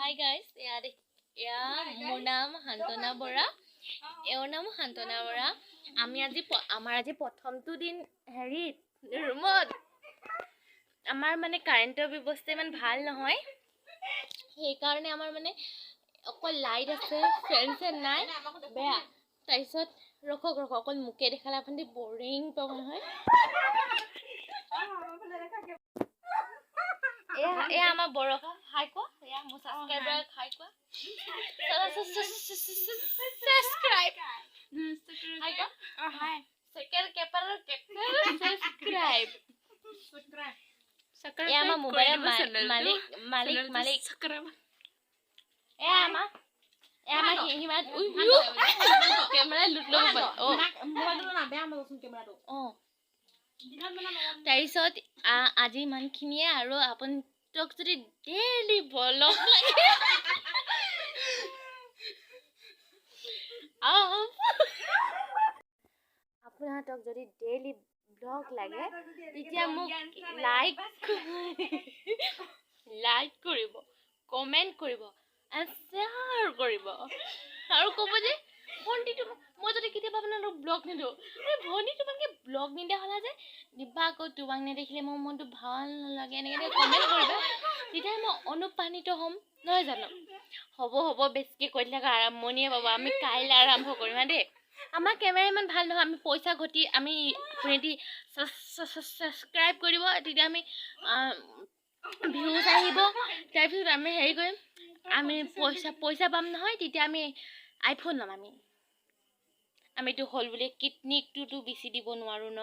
Hi guys, এয়া দেখ, এয়া মোৰ নাম সান্তনা বৰা, এওঁৰ নামো সান্তনা বৰা। আমি আজি আমাৰ আজি প্ৰথমটো দিন হেৰিত ৰুমত। আমাৰ মানে কাৰেণ্টৰ ব্যৱস্থা ইমান ভাল নহয়, সেইকাৰণে আমাৰ মানে অকল লাইট আছে, ফেন চেন নাই, বেয়া। তাৰপিছত ৰখক ৰখক, অকল মোকে দেখালে আপুনি বৰিং পাব নহয়। এয়া এয়া আমাৰ বৰষা, হাই কোৱা। এয়া মোৰ ছাবস্ক্ৰাইবাৰ, হাই কোৱা। ছাবস্ক্ৰাইব, হাই কোৱা। চেকেল কেপাৰ কেপাৰ ছাবস্ক্ৰাইব। এয়া আমাৰ মোবাইলৰ মালিক মালিক মালিক। এয়া আমাৰ সীমাত কেমেৰা লুট ল'ব পাৰে। অঁ, তাৰপিছত আজি ইমানখিনিয়ে। আৰু আপোনাক যদি ডেইলি ব্লগ লাগে, আপোনাহঁতক যদি ডেইলি ব্লগ লাগে, তেতিয়া মোক লাইক লাইক কৰিব, কমেণ্ট কৰিব এণ্ড শ্বেয়াৰ কৰিব। আৰু ক'ব যে ভণ্টি, মই যদি কেতিয়াবা আপোনালোক ব্লগ নিদিওঁ, এই ভণ্টি তোমালোকে ব্লগ নিদিয়া হ'লা যে, দিবা আকৌ, তোমাক নেদেখিলে মোৰ মনটো ভাল নালাগে, এনেকৈ কমেণ্ট কৰিবা, তেতিয়া মই অনুপ্ৰাণিত হ'ম, নহয় জানো? হ'ব হ'ব, বেছিকৈ কৈ দিলে আকৌ আৰম্ভণিয়ে পাব। আমি কাইলৈ আৰম্ভ কৰিম হা দেই। আমাৰ কেমেৰা ইমান ভাল নহয়, আমি পইচা ঘটি আমি আপুনি ছাবস্ক্ৰাইব কৰিব, তেতিয়া আমি ভিউজ আহিব, তাৰপিছত আমি হেৰি কৰিম, আমি পইচা পইচা পাম নহয়, তেতিয়া আমি আইফোন ল'ম। আমিতো হ'ল বুলি কিডনিকটোতো বেচি দিব নোৱাৰোঁ ন।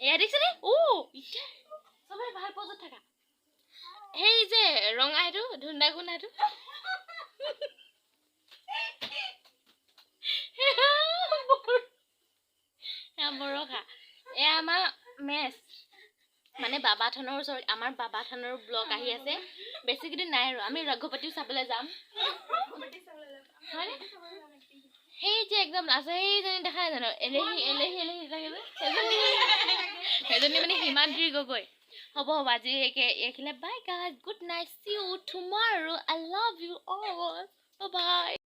এয়া দেখিছেনে? অ', এতিয়া চবে ভাল পজত থাকা। সেই যে ৰঙা সেইটো ধুন্দা গুন্ধাটো, সেয়া বৰষা। এয়া আমাৰ মেচ, মানে বাবা থানৰ ওচৰত। আমাৰ বাবা থানৰ ব্লগ আহি আছে, বেছি কেইদিন নাই আৰু। আমি ৰঘুপতিও চাবলৈ যাম, হয়নে? সেই যে একদম আছে, সেইজনী দেখা নাই জানো? এলেহি এলেহি এলেহি থাকে যে সেইজনী, মানে হিমাদ্ৰী গগৈ। হ'ব হ'ব, আজি এইখিলে। Bye guys, good night, see you tomorrow, I love you all, bye.